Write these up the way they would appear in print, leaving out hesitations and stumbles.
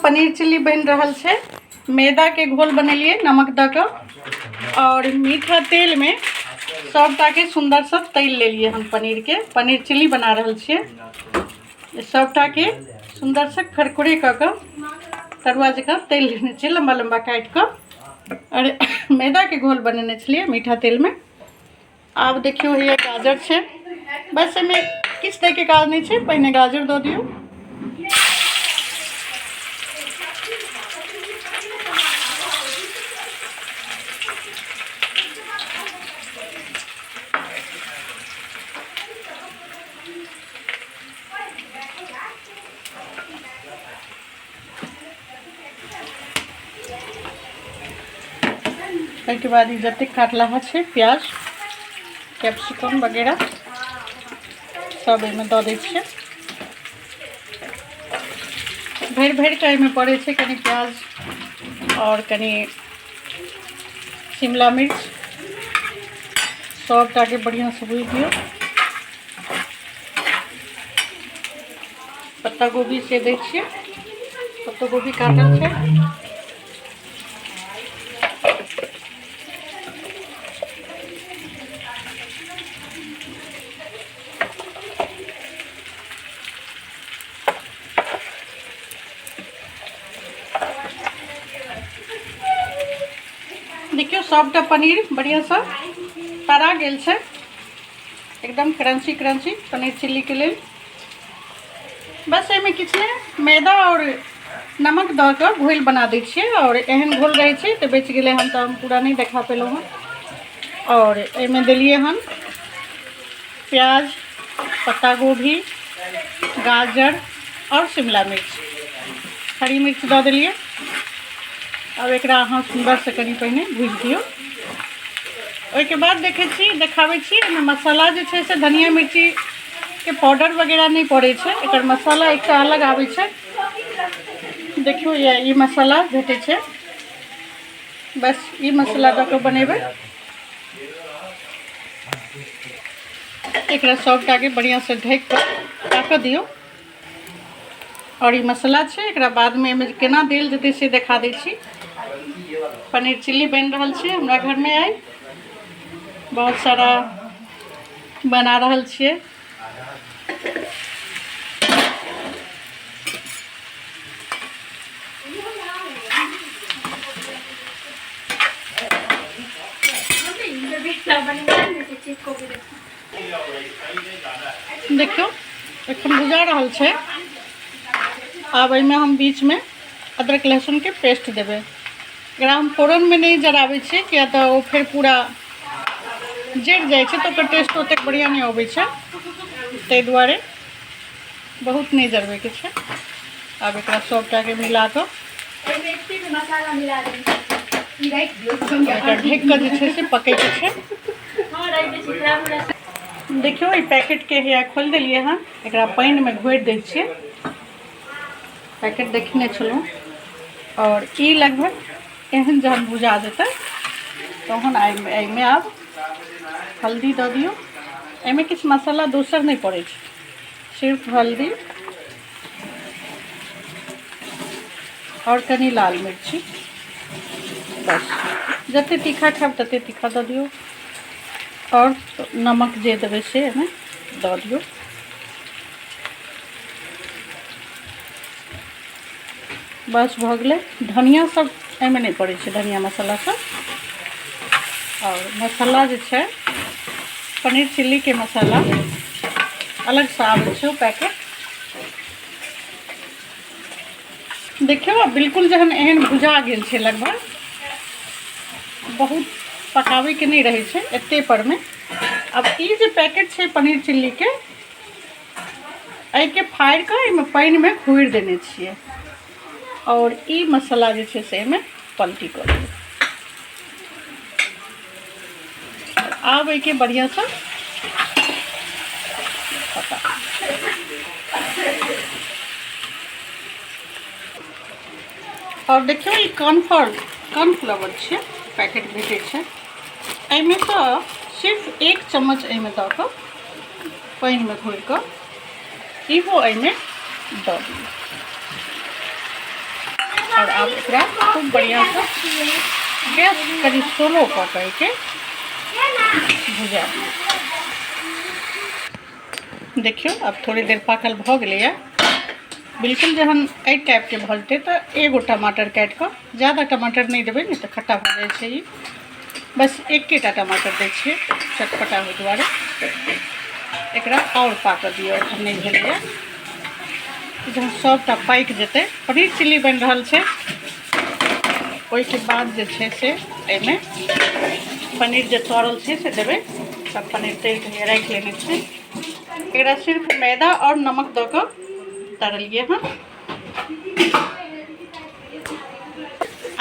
Paneer chilli बनि रहल छै। मैदाके घोल बनेलियै नमक दऽ कऽ आओर मीठा तेलमे सभटाके सुन्दरसँ तलि लेलियै हम पनीरके। पनीर चिल्ली बना रहल छियै। सभटाके सुन्दरसँ खरखुरे कऽ कऽ तरुआ जकाँ तलि लेने छियै, लम्बा लम्बा काटि कऽ। आओर मैदाके घोल बनेने छलियै मीठा तेलमे। आब देखियौ हैया गाजर छै, बस एहिमे किछु दैके काज नहि छै, पहिने गाजर दऽ दियौ। एहिके बाद ई जतेक काटलाहा छै प्याज कैप्सिकम वगैरह सब एहिमे दऽ दै छियै। भरि भरि कऽ एहिमे पड़ै छै कनि प्याज आओर कनि शिमला मिर्च, सबटाके बढ़िआँसँ भुजि दियौ। पत्ता गोभी से दै छियै, पत्ता गोभी काटल छै। देखियौ सबटा पनीर बढ़िआँसँ तरा गेल छै, एकदम क्रंची क्रंची पनीर चिल्लीके लेल। बस एहिमे किछु नहि, मैदा आओर नमक दऽ कऽ घोल बना दै छियै। आओर एहन घोल रहै छै तऽ बचि गेलै हन, तऽ हम पूरा नहि देखा पेलहुँ हन। आओर एहिमे देलियै हन प्याज, पत्ता गोभी, गाजर आओर शिमला मिर्च, हरी मिर्च दऽ देलियै। आब एकरा अहाँ सुन्दरसँ कनि पहिने भुजि दियौ। ओहिके बाद देखै छी, देखाबै छी। एहिमे मसाला जे छै से धनिया मिर्चीके पाउडर वगैरह नहि पड़ै छै, एकर मसाला एकटा अलग आबै छै। देखियौ ई मसाला भेटै छै, बस ई मसाला दऽ कऽ बनेबै। एकरा सबटाके बढ़िआँसँ ढकि कऽ पाकऽ दियौ। आओर ई मसाला छै, एकरा बादमे एहिमे केना देल जेतै से देखा दै छी। पनीर चिल्ली बनि रहल छै हमरा घरमे आइ, बहुत सारा बना रहल छियै। देखियौ एखन भुजा रहल छै। आब एहिमे हम बीचमे अदरक लहसुनके पेस्ट देबै। एकरा हम फोरनमे नहि जराबै छियै, किया तऽ ओ फेर पूरा जरि जाइ छै, तऽ ओकर टेस्ट ओतेक बढ़िआँ नहि अबै छै, ताहि दुआरे बहुत नहि जरबैके छै। आब एकरा सबटाके मिला कऽ एकरा ढकि कऽ जे छै से पकैके छै। देखियौ ई पैकेटके हैया खोलि देलियै हन, एकरा पानिमे घोरि दै छियै। पैकेट देखने छलहुँ। आओर ई लगभग एहन जहन भुजा जेतै तहन एहिमे आब हल्दी दऽ दियौ। एहिमे किछु मसाला दोसर नहि पड़ै छै, सिर्फ हल्दी आओर कनि लाल मिर्ची, बस। जते तीखा खायब तते तीखा दऽ दियौ। आओर नमक जे देबै से एहिमे दऽ दियौ। बस भऽ गेलै। धनिया सब एहिमे नहि पड़ै छै, धनिया मसाला सब। आओर मसाला जे छै पनीर चिल्लीके मसाला अलगसँ आबै छै ओ पैकेट। देखियौ आब बिल्कुल जहन एहन भुजा गेल छै, लगभग बहुत पकाबैके नहि रहै छै एते परमे। आब ई जे पैकेट छै पनीर चिल्लीके, एहिके फाड़ि कऽ एहिमे पानिमे घोरि देने छियै आओर ई मसाला जे छै से एहिमे पलटी कऽ देबै। आब एहिके बढ़िआँसँ पका। आओर देखियौ ई कॉर्नफ्लावर छै, पैकेट भेटै छै। एहिमे सँ सिर्फ 1 चम्मच एहिमे दऽ कऽ पानिमे घोरि कऽ इहो एहिमे दऽ दियौ। आओर आब एकरा खूब बढ़िआँसँ गैस कनि स्लो कऽ कऽ एहिके भुजायब। देखियौ आब थोड़े देर पाकल भऽ गेलैए। बिल्कुल जहन एहि टाइपके भऽ जेतै तऽ एगो टमाटर काटि कऽ, ज्यादा टमाटर नहि देबै, नहि तऽ खट्टा भऽ जाइ छै ई। बस एकेटा टमाटर दै छियै चटपटा होइ दुआरे। एकरा आओर पाकऽ दियौ, एखन नहि भेलैए। जहन सभटा पाकि जेतै, पनीर चिल्ली बनि रहल छै, ओहिके बाद जे छै से एहिमे पनीर जे तरल छै से देबै। सब पनीर तरि कऽ राखि लेने छै। एकरा सिर्फ मैदा आओर नमक दऽ कऽ तरलियै हँ।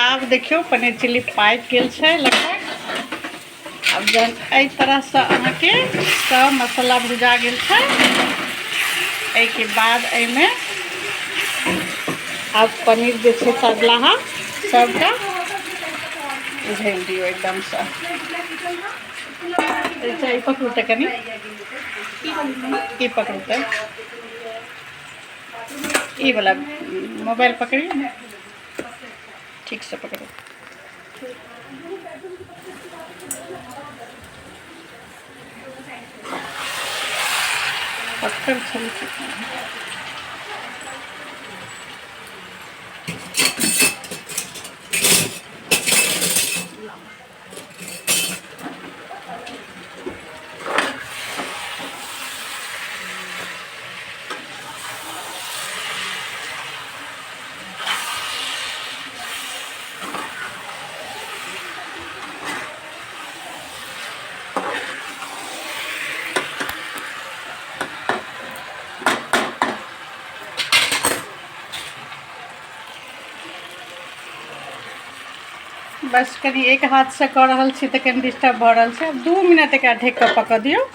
आब देखियौ पनीर चिल्ली पाकि गेल छै लगभग। आब जहन एहि तरहसँ अहाँके सब मसाला भुजा गेल छै, एहिके बाद एहिमे आब पनीर जे छै तरलाहा सबटा उझलि दियौ एकदमसँ। ई पकड़ू तऽ कनि, ई पकड़ू तऽ, ई वाला मोबाइल पकड़ियौ ने, ठीकसँ पकड़ू। पत्थर छल। बस कनि एक हाथसँ कऽ रहल छी तऽ कनि डिस्टर्ब भऽ रहल छै। 2 मिनट एकरा ढकि कऽ पकऽ दियौ।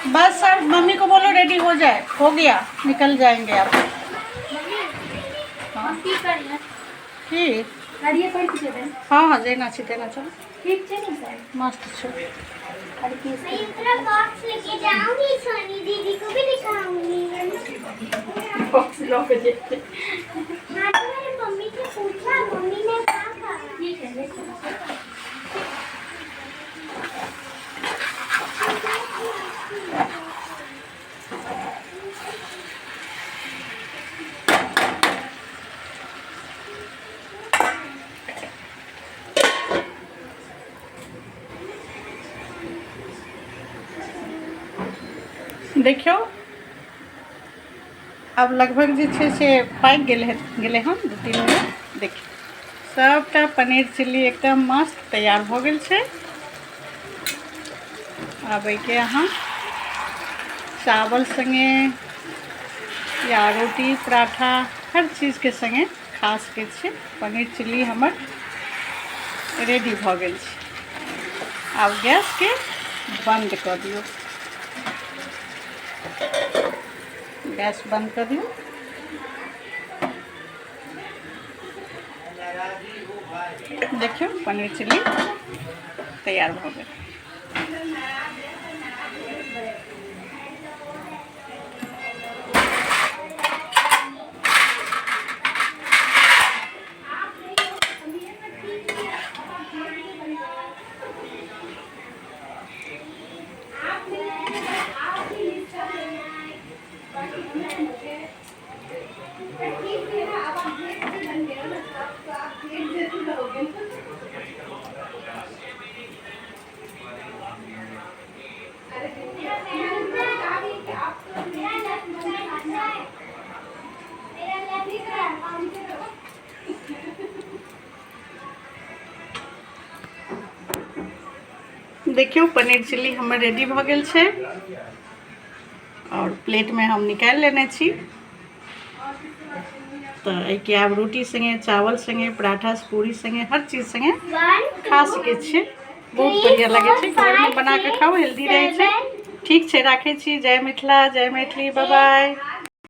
बस सर, मम्मी को बोलो रेडी हो जाए, हो गया, निकल जाएंगे आप। हाँ की हाँ हाँ, जेना छी तेना चलो। ठीक छै ने सर? मस्त छै। मैं इतना बॉक्स लेके जाऊंगी, सोनी दीदी को भी दिखाऊंगी। बॉक्स लऽ के जेतै। हाँ, तो मैंने मम्मी से पूछा, मम्मी ने क्या कहा? ठीक है। देखियौ आब लगभग जे छै से पाकि गेलै हन 2-3 मिनट। देखियौ सबटा पनीर चिल्ली एकदम मस्त तैयार भऽ गेल छै। आब एहिके अहाँ चावल संगे या रोटी पराठा हर चीजके संगे खा सकै छी। पनीर चिल्ली हमर रेडी भऽ गेल छै। आब गैसके बंद कऽ दियौ, गैस बंद कऽ दियौ। देखियौ पनीर चिल्ली तैयार भऽ गेल। देखियौ पनीर चिल्ली हमर रेडी भऽ गेल छै और प्लेट में हम निकालि लेने छी। तऽ एहिके आब रोटी संगे, चावल संगे, पराठा पूरी संगे, हर चीज संगे खा सकै छियै। बहुत बढ़िया लगै छै। घरमे बना कऽ खाउ, हेल्दी रहै छै। ठीक छै, राखै छी। जय मिथिला, जय मैथिली, बाय बाय।